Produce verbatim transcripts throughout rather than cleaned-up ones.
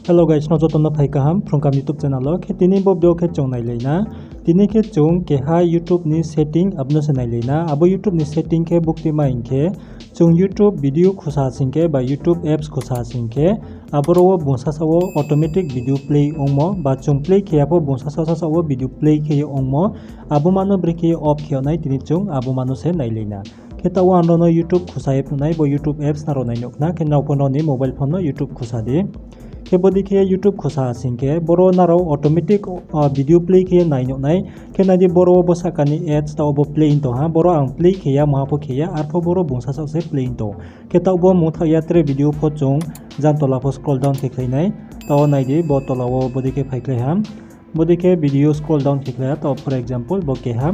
Hello guys, no joto no phai kaham Phrungkam YouTube channel wo. Khe tini bo video khe chung nailai na. Tini khe chung keha YouTube ni setting abo no se nailai na. Abo YouTube ni setting khe bukti ma hing khe, chung YouTube video khusa sing khe ba YouTube apps khusa sing khe, aboro wo bung sasaoh wo automatic video play ongmo ba chung play khe ya pho bung sasaoh sasaoh wo video play khe ye ongmo, abo ma no brekhe ye off khe yag nai tini chung abo ma no se nailai na. Khe taoh wo ang nrao no YouTube khusa ye phnuh nai, bo YouTube apps nrao nai nuh khna, khe nrao pho nrao ni mobile phone no YouTube khusa di. Khe bodei khe YouTube khusa sing khe, boro nrao automatic video play khe ye nai nuh nai. Khe nai di boro wo bo sahka ni ads taoh wo bo play ong tong ha, boro ang play khe ya, mungha pho khe ya, arpho boro bung sasaoh se play ong tong ou. Khe taoh bo mungthaoh ya tre video pho chung jang tola pho scroll down khe khlai nai. Taoh wo nai di bo tola wo bodei khe phaikhlai ha. Bodei khe video scroll down khe khlai ha, taoh for example bo keha.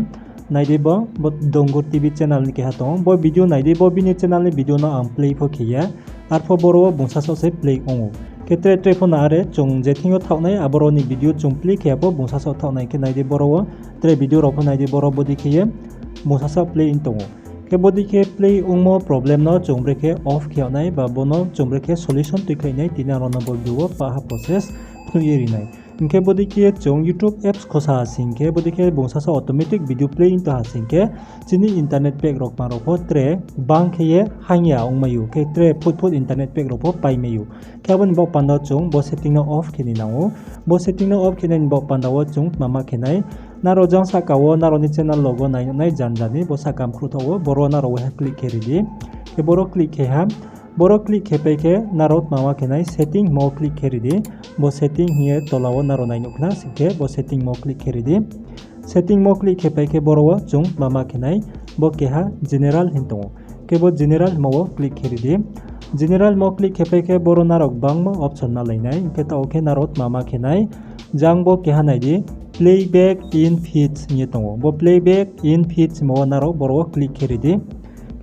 Nai di bo, bo Dongur TV channel ni keha tong ou. Bo video nai di, bo bini channel ni video no ang play pho khe ya. Arpho boro wo bung sasaoh se play ong ou. Khe tre tre pho no are chung je thing yo thaoh nai, aboro ni video chung play khe ya pho bung sasaoh thaoh nai. Khe nai di boro wo tre video rao pho nai di boro bodei khe ye bung sasaoh play ong tong ou. Khe bodei khe play ongmo problem no chung brekhe off khe yag nai ba bo no chung brekhe solution tuikhlai nai tini ang nrao no bo video wo pah ha process phnuh ye ri nai. Hing khe bodei khe chung YouTube apps khusa sing khe bodei khe bung sasaoh automatic video play ong tong ha sing khe, chini internet pack rao kma rao pho tre bang khe ye hang ya ongmai ou, khe tre phut phut internet pack rao pho paimai ou. Khe abo ni baoh panda chung bo setting no off khe ni nang ou. Bo setting no off khe nai ni baoh panda wo chung tma ma khe nai. Nrao jang sahka wo nrao ni channel logo nai nuh nai janja ni bo sahka mkhruh thaoh wo, boro nrao waiha click khe ri di. Khe boro click khe ha. Boro click khe pai khe nrao tma ma khe nai, setting hingmo wo click khe ri di. Bo setting hing ye tola wo nrao nai nuh khna sing khe bo setting hingmo click khe ri di. Setting hingmo click khe pai khe boro wo chung tma ma khe nai, bo keha general hing tong ou. Khe bo general hingmo wo click khe ri di. General hingmo click khe pai khe boro nrao gbangma option malai nai, hing khe taoh khe nrao tma ma khe nai. Jang bo keha nai di, playback in feeds hing ye tong ou. Bo playback in feeds hingmo wo nrao boro wo click khe ri di.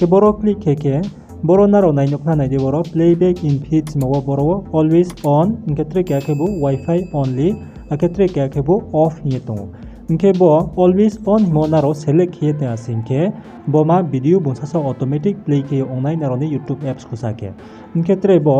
Khe boro click khe khe, boro nrao nai nuh khna nai di boro playback in feeds hingmo wo boro wo always on, hing khe tre keha khebu wifi only, akhe tre keha khebu off hing ye tong ou. Hing khe bo always on hingmo nrao select khe ye tong ha sing khe, bo ma video bung sasaoh automatic play khe ye ong nai nrao ni YouTube apps khusa khe. Hing khe tre bo,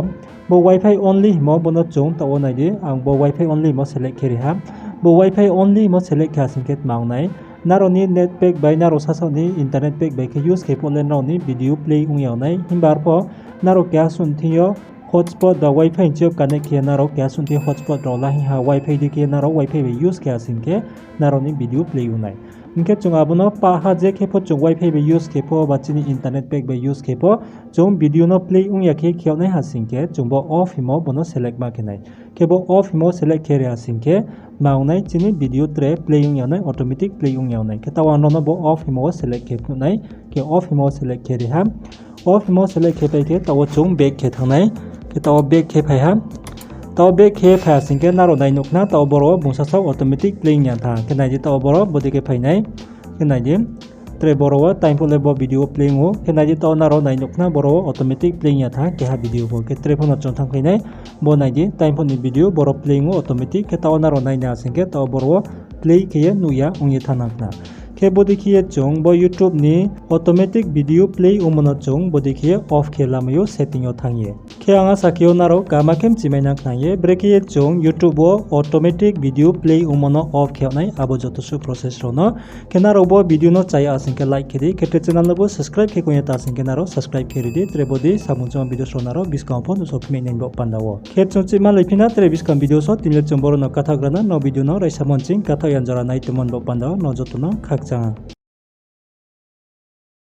bo wifi only hingmo bo no chung taoh wo nai di, ang bo wifi only hingmo select khe ri ha. Bo wifi only hingmo select khe ha sing khe tma ong nai. Nrao ni net pack bai nrao sasaoh ni internet pack bai khe use khe pho le nrao ni video play ong ya nai. Himba arpho nrao keha suh thing yo hotspot ba wifi ni thing yo connect khe ye nrao keha suh thing yo hotspot rao la hing ha wifi dei khe nrao wifi bai use khe ha sing khe nrao ni video play ong nai. Hing khe chung abo no pah ha je khe pho chung wifi bai use khe pho ba chini internet pack bai use khe pho chung video no play ong ya khe khe yag nai ha sing khe chung bo off hingmo bo no select ma khe nai. Khe bo off hingmo select khe ri ha sing khe tma ong nai chini video tre play ong ya nai, automatic play ong ya nai. Khe taoh ang nrao no bo off hingmo wo select khe phnuh nai. Khe off hingmo wo select khe ri ha. Off hingmo select khe pai khe taoh wo chung back khe thanng nai. Khe taoh wo back khe phai ha. Taoh wo back khe phai ha sing khe nrao nai nuh khna taoh wo boro wo bung sasaoh automatic play ong ya thanng. Khe nai di taoh wo boro bodei khe phai nai. Khe nai di. Tre boro wo time phuh le bo video wo play ong ou. Khe nai di taoh wo nrao nai nuh khna boro wo automatic play ong ya thanng keha video pho. Khe tre pho no chung thanngphai nai. Bo nai di time phuh ni video boro play ong ou automatic. Khe taoh wo nrao nai na sing khe taoh wo boro wo play khe ye nuh ya ong ye thanng nang khna. Khe bodei khe ye chung bo YouTube ni automatic video play ongmo no chung bodei khe ye off khe lamai ou setting yo thanng ye. Khe ang asa khe ou nrao kaham khe mchimai nang khna ye, brekhe ye chung YouTube wo automatic video play ongmo no off khe yag nai abo joto suh process rao no. Khe nrao bo video no chaya sing khe like khe di, khe tre channel no bo subscribe khe kong ye ta sing khe nrao subscribe khe ri di, tre bodei samung chungma video rao nrao buskang pho nuhsao phimai nai bo panda wo. Khe chung chima lai phi na tre buskang video so, tini le chung boro no kathaoh gra na, no video no raisa mon ching kathaoh yan jora nai tongmo bo panda wo no joto no khakchang.